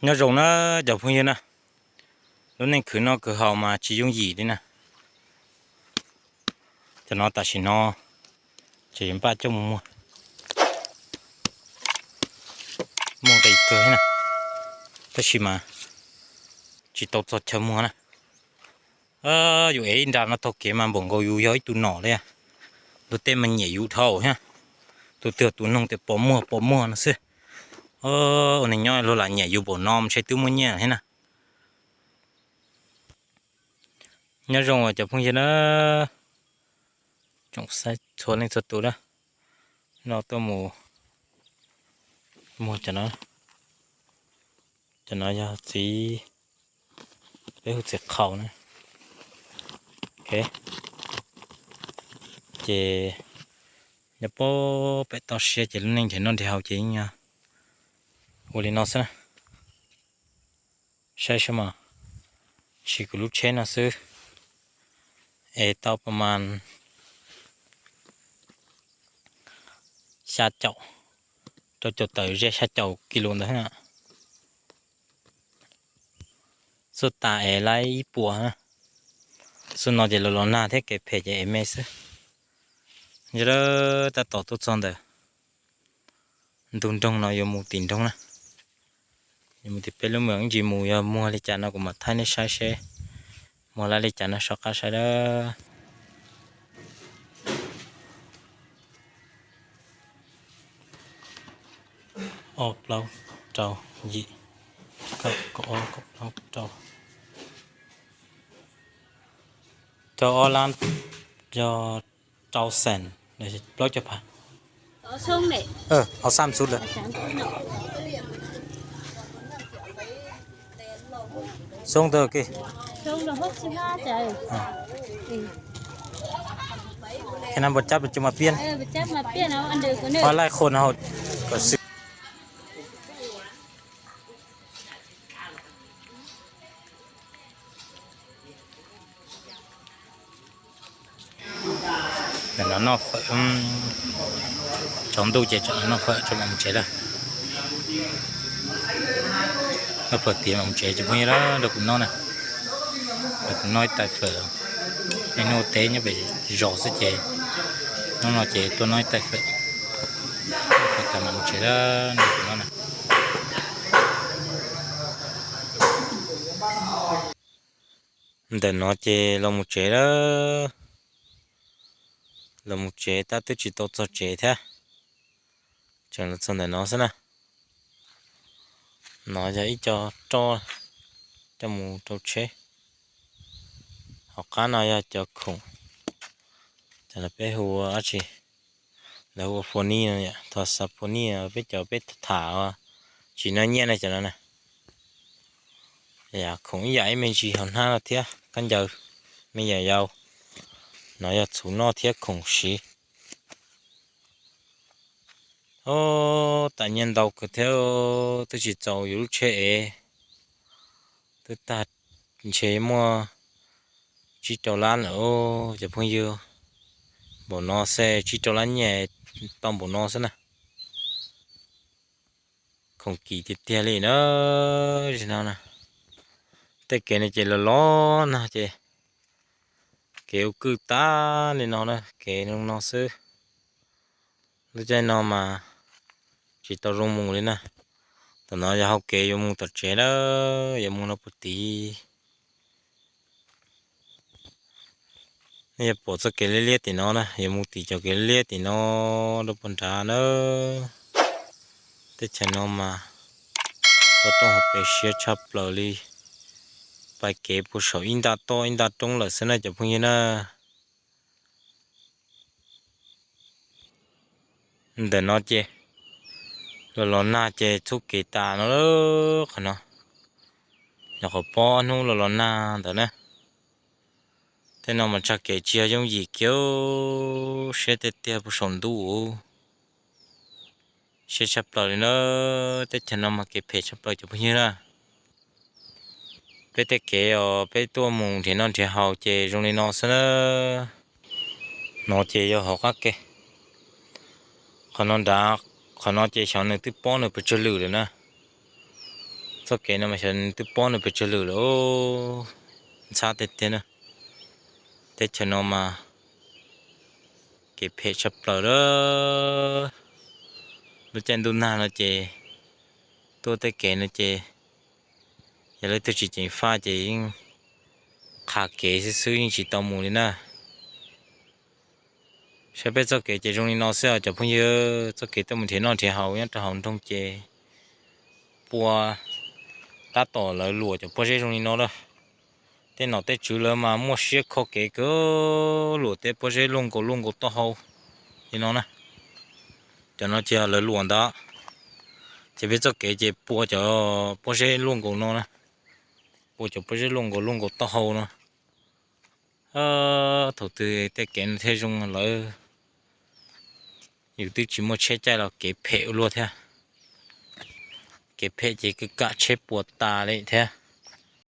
Nyob zoo na cov phooj ywg na, lub neej khwv noj khwv haus mas tsis yooj yim li na. Cov no tam sim no ces yuav npaj coj mus muag, muag nqis kawg thiab na, tab sis mas tsis tau txog chaw muag na. Yus ev ib nra no taug kev mas npaum nkaus yus yog ib tug nom li, luag tej mas nyiam yus dhau thiab, tus twg tus noog tias pos muag pos muag no xwb. Ua neeg nyob luag lam nyiam yus npaum no mas ntshe twb muaj nyiaj thiab na. Nyob zoo cov phooj ywg na, tsoom saib txhua leej txhua tus na, no tuaj mus muag cov no, cov no yog txiv, peb hu txiv qhaus na. Ces nyob pem toj siab ces lub neej nrhiav noj nrhiav haus ces yeej ua li no xwb na. Saib seb mas, siv kuv lub tsheb no xwb es tau pas mas xya caum, rau caum tawm ze xya caum kis lus ntawd na. Xub tas es laib ib puas, xub no ces los los nag thiab kev phem ces es me xwb. Yog tab tom tuaj txog ntawm ntug nroog no yuav mus tim nroog na, yuav mus tim peb lub me ib ntsis mus yog muag li cas no kuv mam thaij nej saib seb muag lab li cas no soj qab saib dab. Ob plaub rau yim, kaum ob kaum plaub rau, rau ob lab, yog rau xees plaub caug phav. Hauv xab xub lawm. Xoob ntawd ki. Khe na npua cab coj mas piaj. Laij qhuas no hauv kom xwm. Ntawm no noj fawm, tsaus ntuj ces tsam no noj fawm tso mam mus tsev lawm. Noj fawm tiav mam mus tsev ces phooj ywg rau kuv noj na. Rau kuv noj ib tais fawm, nej hnub teb nyob pem zos xwb ces hnub no ces tuaj noj ib tais fawm, fawm tas mam mus tsev lawm, rau kuv noj na. Ntawm no ces los mus tsev lawm, los mus tsev tab twb tsis tau txog tsev thiab, tseem los txog ntawm no xwb na. No yog ib co roj coj mus rau tsheb. Hauv qab no yog cov khoom, cov no peb hu ua dab tsi, lawv hu ua phone no, thov xav phone no peb cov peb tham tsis noj nyiaj na cov no na. Yam khoom ib yam ib me ntsis hauv hnab no thiab khaub ncaws me nyuam yaus. No yog txhuv noj thiab khoom siv. Ob, tas nyiaj ntau kawg thiab, twb tsis txaus yus lub tsheb ev, twb tag ntshe muaj tsib rau lab lawm cov phooj ywg. Npaum no xwb tsib rau lab nyiaj tau npaum no xwb na. Khoom kim tiag tiag li na. Zim no na, tej kev no ces los los nag ces kev ua kwj tag li no na, kev zoo no xwb. Lub caij no mas tsis tau zoo mus li na. Tam no yog hau kev yuav mus tom tsev lawm, yuav mus no puag tid. Nej yuav pom txoj kev liab liab tim no na, yuav mus tim cov kev liab tim no rau puag nrad na. Teb chaws no mas toj roob hauv pes siab tshaj plaws li, pais kev puag saum ib nta toj ib nta roob lawm xwb na cov phooj ywg na. Ntawm no ces los los nag ces txhub kev tas no, qhov no, nyuam qhuav poob hnub los los nag ntawd na. Tej no mas tshaj kev tsis yog yooj yim kiag, siab tiag tiag puag saum ntuj, siab tshaj plaws li na. Teb chaws no mas kev phem tshaj plaws cov phooj ywg na. Peb tej kev os, peb tuaj mus nrhiav noj nrhiav haus ces zoo li no xwb na. No ces yog hauv qab ke, qhov no nrad, qhov no ces xyov nws twb pob nws pes tsawg lwm lawm na. Txoj kev no mas xyov twb pob nws pes tsawg lwm lawm, ntxhab tiag tiag na. Teb chaws no mas kev phem tshaj plaws lawm. Lub caij ntuj nag no ces tuaj tej kev no ces yog leej twg tsis ceev faj ces yeej qha kev xwb xwb, yeej tsis tau mus li na. Saib peb txoj kev ces zoo li no xwb os cov phooj ywg. Txoj kev tuaj mus nrhiav noj nrhiav haus nyob rau hauv nroog ces pua tab tom lawv luam cov pob zeb zoo li no lawm. Tej nom tej tswv lawv mas muaj siab kho kev kawg, luam tej pob zeb luaj nkaus luaj nkaus taub hau li no na. Cov no ces lawv luam ntawd, ces peb txoj kev ces pua cov pob zeb luaj nkaus no na, pua cov pob zeb luaj nkaus luaj nkaus taub hau no. Thaum twg tej kev no thiaj zoo lawm. Yus twb tsis muaj tsheb caij los kev phem ua luaj thiab. Kev phem ces kwv kam tsheb puas tas li thiab.